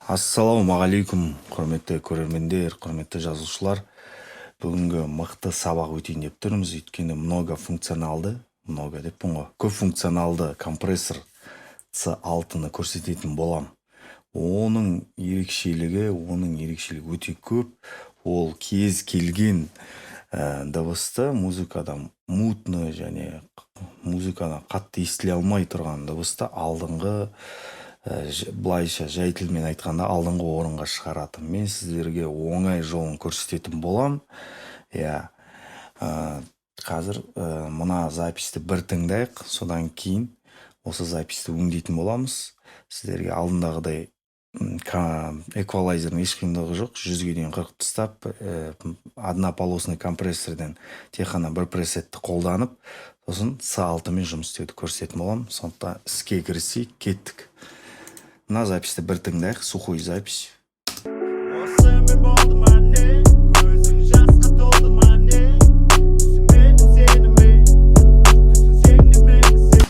Ассалаумағалейкум, құрметті көрермендер, құрметті жазушылар! Бүгінгі мықты сабақ өтейін деп тұрмыз, өйткені многофункционалды, много деппін ғой, көп функционалды компрессор C6-ны көрсететін болам. Оның ерекшелігі өте көп. Ол кез келген дыбысты, музыкадан мутный және музыканы қатты естіле алмай тұрған дыбысты алдыңғы, былайша жай тілмен айтқанда, алдыңғы орынға шығарады. Мен сіздерге оңай жолын көрсететін болам, иә. Қазір мына записьті бір тыңдайық, содан кейін осы записьті өңдейтін боламыз. Сіздерге алдындағыдай эквалайзердің еш қиындығы жоқ, 100-ге дейін қырқып тастап, однополосный компрессорден тек қана бір пресетті қолданып, сосын C6-мен жұмыс істеуді көрсететін боламын. Сондықтан іске кірісейік, кеттік. Мына записьті бір тыңдайық, сухой запись. Осымен болды ма, не? Көзің жасқа толды ма, не? Түсінбедім сені мен. Түсінсең де мені сен.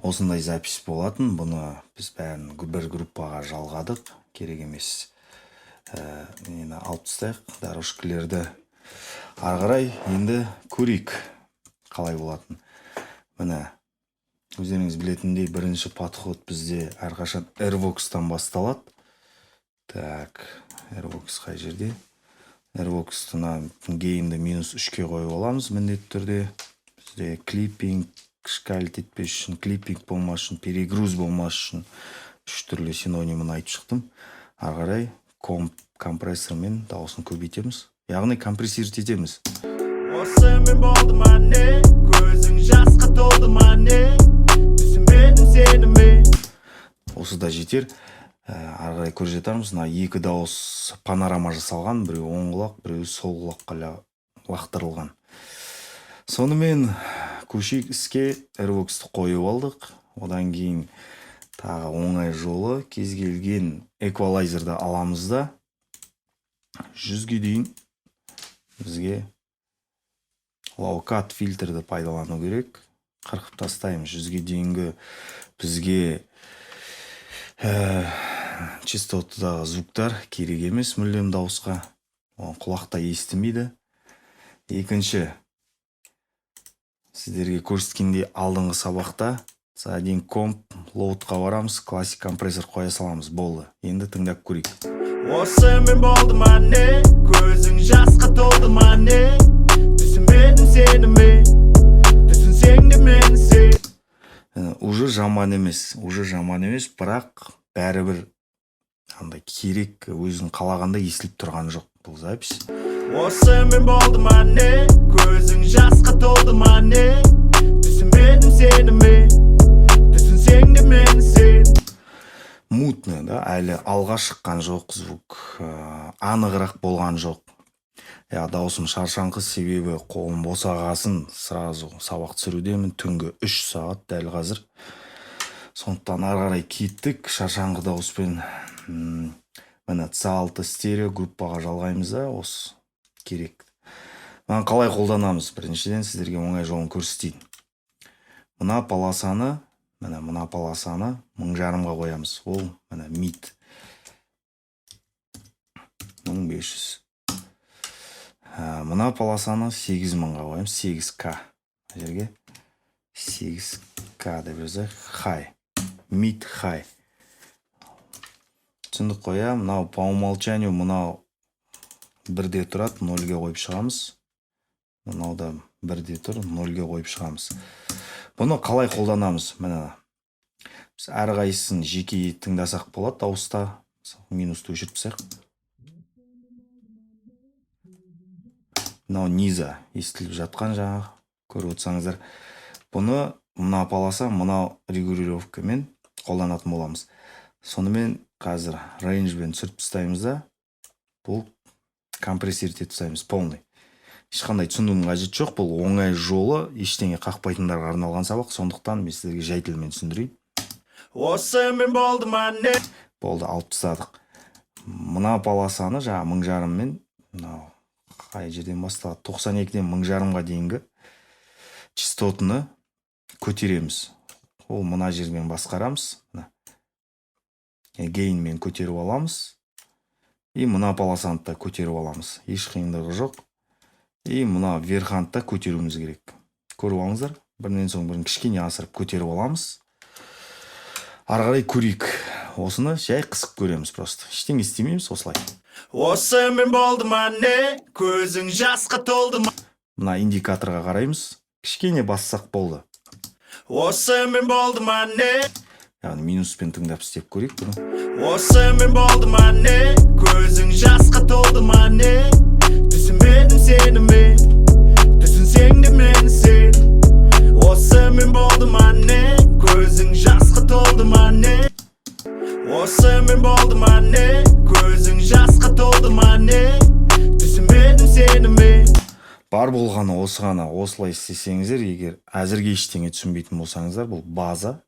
Осындай запись болатын. Бұны біз бәрін бір группаға жалғадық, керек емес. Нені алып тастайық, дорожкалерді. Ары қарай енді көрейік қалай болатын. Міне, өздеріңіз білетіндей, бірінші подход бізде әрқашан RVox-тан басталады. Так, RVox қай жерде? RVox-ты, гейнді -3-ке қойып аламыз міндетті түрде. Бізде клиппинг шкалить етпес үшін, клиппинг болмас үшін, перегруз болмас үшін, үш түрлі синонимін айтып шықтым. Ары қарай компрессормен дауысын көбейтеміз, яғни компрессировать етеміз. Осымен болды ма, не? Көзің жасқа толды ма, не? Түсінбедім сені мен. Осы да жетер. Ары қарай көріп жатармыз. Мына екі дауыс панорама жасалған, біреуі оң құлақ, біреуі сол құлаққа лақтырылған. Сонымен көшейік іске. RVox-ты қойып алдық. Одан кейін тағы оңай жолы: кез келген эквалайзерді аламыз да, 100-ге дейін бізге low cut фильтрді пайдалану керек. Қырқып тастаймыз 100-ге дейінгі бізге частотадағы звуктар керек емес мүлдем дауысқа, оған құлақта естімейді. Екінші, сіздерге көрсеткендей, алдыңғы сабақта C1 комп load-қа барамыз, классик компрессор қоя саламыз, болды. Енді тыңдап көрейік. Осымен болды ма, не? Көзің жасқа толды ма, не? Түсінбедім сені мен. Түсінсең де мені сен. Уже жаман емес, уже жаман емес, бірақ бәрібір андай керек, өзің қалағандай естіліп тұрған жоқ бұл запись. Осымен болды ма, не? Көзің жасқа толды ма, не? Түсінбедім сені мен. Түсінсең де мені сен. Мутный да, әлі алға шыққан жоқ звук, анығырақ болған жоқ, иә. Дауысым шаршаңқы, себебі қолым босағасын сразу сабақ түсірудемін. Түнгі 3 сағат дәл қазір. Сондықтан ары қарай кеттік шаршаңқы дауыспен. Міне, C6 стерео группаға жалғаймыз да, осы керек. Мынаны қалай қолданамыз? Біріншіден, сіздерге оңай жолын көрсетейін. Мына полосаны, міне, мына полосаны 1500-ға қоямыз. Ол, міне, мид 1500. Мына полосаны 8000-ға қоямыз, 8К. Мына жерге 8К деп жазайық. Хай, мид, хай, түсіндік қой, иә? Мынау по умолчанию, мынау бірде тұрады, нөлге қойып шығамыз. Мынау да бірде тұр, нөлге қойып шығамыз. Бұны қалай қолданамыз? Міне, біз әрқайсысын жеке тыңдасақ болады дауыста. Мысалы, минусты өшіріп тастайық. Мынау низа естіліп жатқан, жаңағы көріп отырсаңыздар. Бұны мына полоса, мынау регулировкамен қолданатын боламыз. Сонымен қазір рейнджбен түсіріп тастаймыз да, бұл компрессировать етіп тастаймыз полный. Ешқандай түсінудің қажеті жоқ, бұл оңай жолы, ештеңе қақпайтындарға арналған сабақ. Сондықтан мен сіздерге жай тілмен түсіндірейін. Осымен болды ма, не? Болды, алып тастадық. Мына полосаны жаңағы 1500-мен, мынау қай жерден басталады, 92-ден 1500-ға дейінгі частотаны көтереміз. Ол мына жермен басқарамыз. Мына Gain мен көтеріп аламыз и мына полосаны да көтеріп аламыз, еш қиындығы жоқ. И мына верханды да көтеруіміз керек. Көріп алыңыздар, бірінен соң бірін кішкене асырып көтеріп аламыз. Ары қарай көрейік. Осыны жай қысып көреміз, просто ештеңе істемейміз осылай. Осымен болды ма, не? Көзің жасқа толды ма? Мына индикаторға қараймыз, кішкене бассақ болды. Осымен болды ма, не? Яғни минуспен тыңдап істеп көрейік бұны. Осымен болды ма, не? Көзің жасқа толды ма, не? Түсінбедім сені мен, түсінсең де мені сен. Осымен болды ма, не? Көзің жасқа толды ма, не? Осымен болды ма, не? Көзің жасқа толды ма, не? Түсінбедім сені мен. Бар болғаны осы ғана. Осылай істесеңіздер, егер әзірге ештеңе түсінбейтін болсаңыздар, бұл база,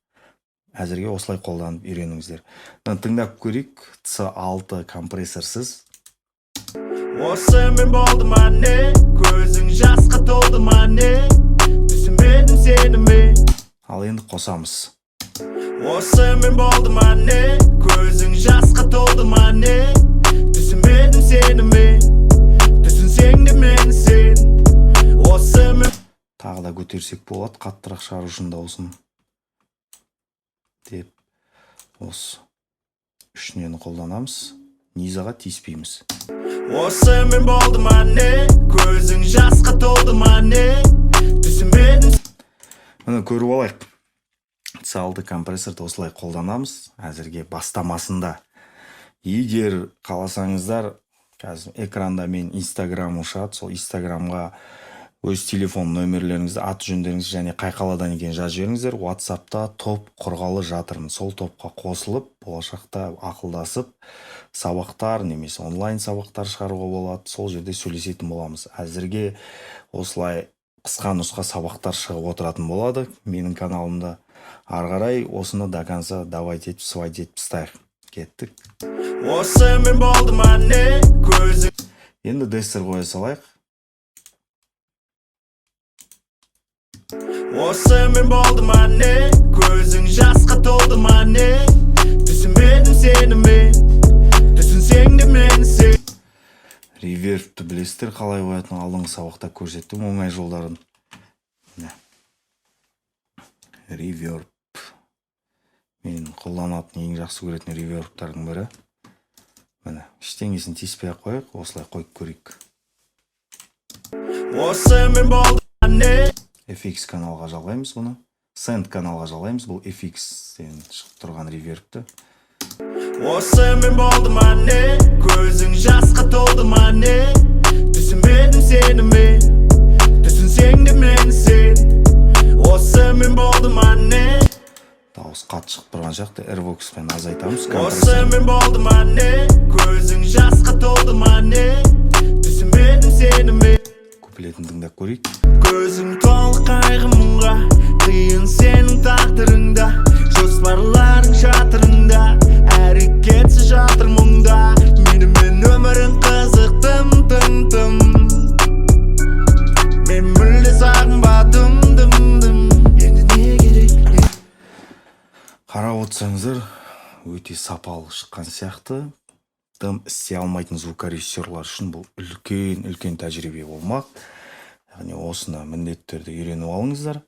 әзірге осылай қолданып үйреніңіздер. Мына тыңдап көрейік C6 компрессорсыз. Осымен болды ма, не? Көзің жасқа толды ма, не? Түсінбедім сені мен. Ал енді қосамыз. Осымен болды ма, не? Көзің жасқа толды ма, не? Түсінбедім сені мен, түсінсең де мені сен. Осымен Тағы да көтерсек болады қаттырақ шығару үшін дауысын деп. Осы үшінені қолданамыз, низаға тиіспейміз. Осымен болды ма, не? Көзің жасқа толды ма, не? Түсінбедім. Міне, көріп алайық. C6 компрессорды осылай қолданамыз әзірге бастамасында. Егер қаласаңыздар, қазір экранда мен инстаграм шығады, сол инстаграмға өз телефон нөмірлеріңізді, аты жөндеріңізді және қай қаладан екенін жазып жіберіңіздер. Ватсапта топ құрғалы жатырмын. Сол топқа қосылып, болашақта ақылдасып, сабақтар немесе онлайн сабақтар шығаруға болады, сол жерде сөйлесетін боламыз. Әзірге осылай қысқа нұсқа сабақтар шығып отыратын болады менің каналымда. Ары қарай осыны до конца давайте етіп, сводить етіп тастайық. Кеттік. Осымен болды ма, не? Көзің Енді де-эссер қоя салайық. Осымен болды ма, не? Көзің жасқа толды ма, не? Түсінбедім сені мен, түсінсең де мені сен. Ревербті білесіздер қалай қоятынын, алдыңғы сабақта көрсеттім оңай жолдарын. Міне, реверб мен қолданатын, ең жақсы көретін ревербтардың бірі. Міне, ештеңесін тиіспей ақ қояйық, осылай қойып көрейік. Осымен болды ма, не? FX каналға жалғаймыз бұны, Send каналға жалғаймыз бұл FX-тен шығып тұрған ревербті. Осымен болды ма, не? Көзің жасқа толды ма, не? Түсінбедім сені мен, түсінсең де мені сен. Осымен болды ма, не? Дауыс қатты шығып тұрған сияқты, RVox-пен азайтамыз компрессор. Осымен болды ма, не? Көзің жасқа толды ма, не? Түсінбедім сені мен. Куплетін тыңдап көрейік. Көзің толы қайғы мұңға, қиын сенің тағдырыңда. Жоспарларың жатырыңда, әрекетсіз жатыр мұңда. Менімен өмірің қызық тым, тым, тым. Мен мүлде сағынбадым дым, дым. Енді не керек? Қарап отырсаңыздар, өте сапалы шыққан сияқты. Дым істей алмайтын звукорежиссерлар үшін бұл үлкен, үлкен тәжірибе болмақ. Яғни осыны міндетті түрде үйреніп алыңыздар.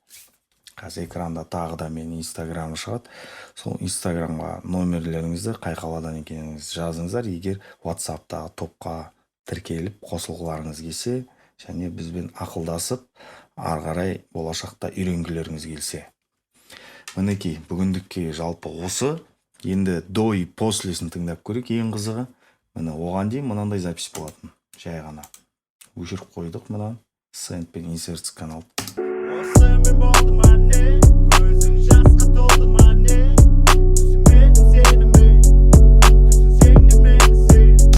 Қазір экранда тағы да менің инстаграмым шығады, сол инстаграмға номерлеріңізді, қай қаладан екеніңізді жазыңыздар, егер ватсаптағы топқа тіркеліп қосылғыларыңыз келсе және бізбен ақылдасып, ары қарай болашақта үйренгілеріңіз келсе. Мінекей, бүгіндікке жалпы осы. Енді до и послесін тыңдап көрейік, ең қызығы. Міне, оған дейін мынандай запись болатын, жай ғана өшіріп қойдық мына Send пен Insert канал. Осымен болды ма, не? Көзің жасқа толды ма, не? Түсінбедім сені мен, түсінсең де мені сен.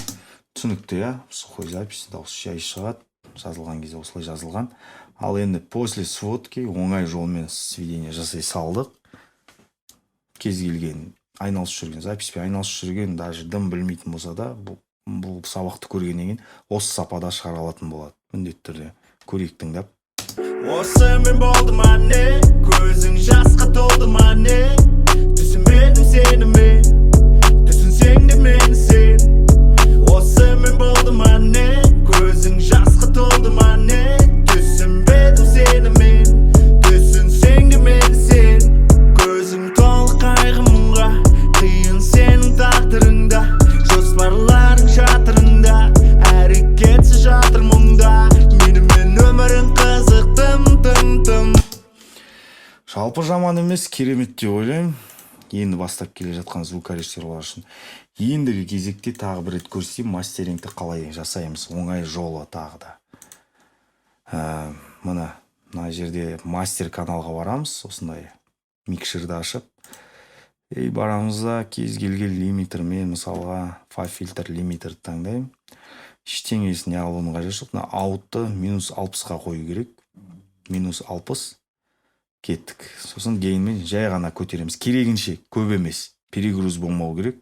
Түсінікті, иә? Сухой запись, дауыс жай шығады жазылған кезде, осылай жазылған. Ал енді после сводки оңай жолмен сведение жасай салдық. Кез келген айналысып жүрген, записпен айналысып жүрген, даже дым білмейтін болса да, бұл сабақты көргеннен кейін осы сапада шығара алатын болады міндетті түрде. Көрейік тыңдап. Осымен болды ма, не? Көзің жасқа толды ма, не? Түсінбедім сені мен. Түсінсең де мені сен. Осымен болды ма, не? Көзің жасқа толды ма, не? Түсінбедім сені мен. Түсінсең де мені сен. Көзің толы қайғы мұңға. Қиын сенің тағдырыңда. Жоспарларың жатырыңда. Әрекетсіз жатыр мұңда. Менімен өмірің қызық тым, тым, тым. Жалпы жаман емес, керемет деп ойлаймын енді бастап келе жатқан звукорежиссерлар үшін. Ендігі кезекте тағы бір рет көрсетейін, мастерингті қалай жасаймыз, оңай жолы тағы да. Мына мына жерде мастер каналға барамыз, осындай микшерді ашып и барамыз да, кез келген лимитермен, мысалға, FabFilter лимитерді таңдаймын. Ештеңесін неғылудың қажеті жоқ. Мына аутты -60-қа қою керек, -60. Кеттік. Сосын гейнмен жай ғана көтереміз, керегінше, көп емес, перегруз болмау керек.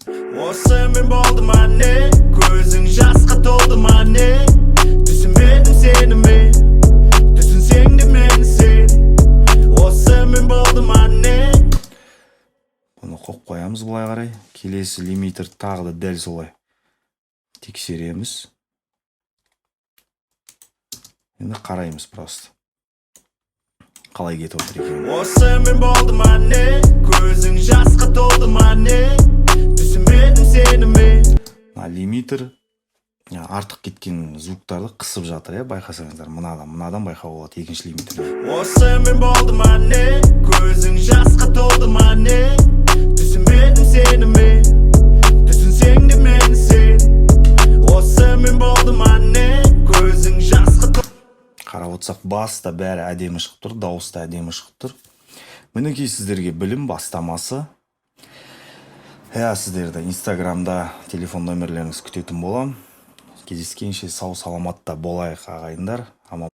Осымен болды ма, не? Көзің жасқа толды ма, не? Түсінбедім сені мен. Түсінсең де мені сен. Осымен болды ма, не? Бұны қойып қоямыз былай қарай. Келесі лимитер тағы да дәл солай тексереміз. Енді қараймыз просто, қалай кетіп отыр екенін. Осымен болды ма, не? Көзің жасқа толды ма, не? Түсінбедім сені мен. Мына лимитер артық кеткен звуктарды қысып жатыр, иә. Байқасаңыздар, мынадан байқауға болады, екінші лимитерден. Осымен болды ма, не? Көзің жасқа толды ма, не? Түсінбедім сені мен. Түсінсең де мені сен. Осымен болды ма, не? Көзің жасқа Қарап отырсақ, бас та бәрі әдемі шығып тұр, дауыс та әдемі шығып тұр. Мінекей, сіздерге білім бастамасы, иә. Сіздерді Инстаграмда телефон нөмірлеріңізді күтетін боламын. Кездескенше сау саламатта болайық, ағайындар, аман.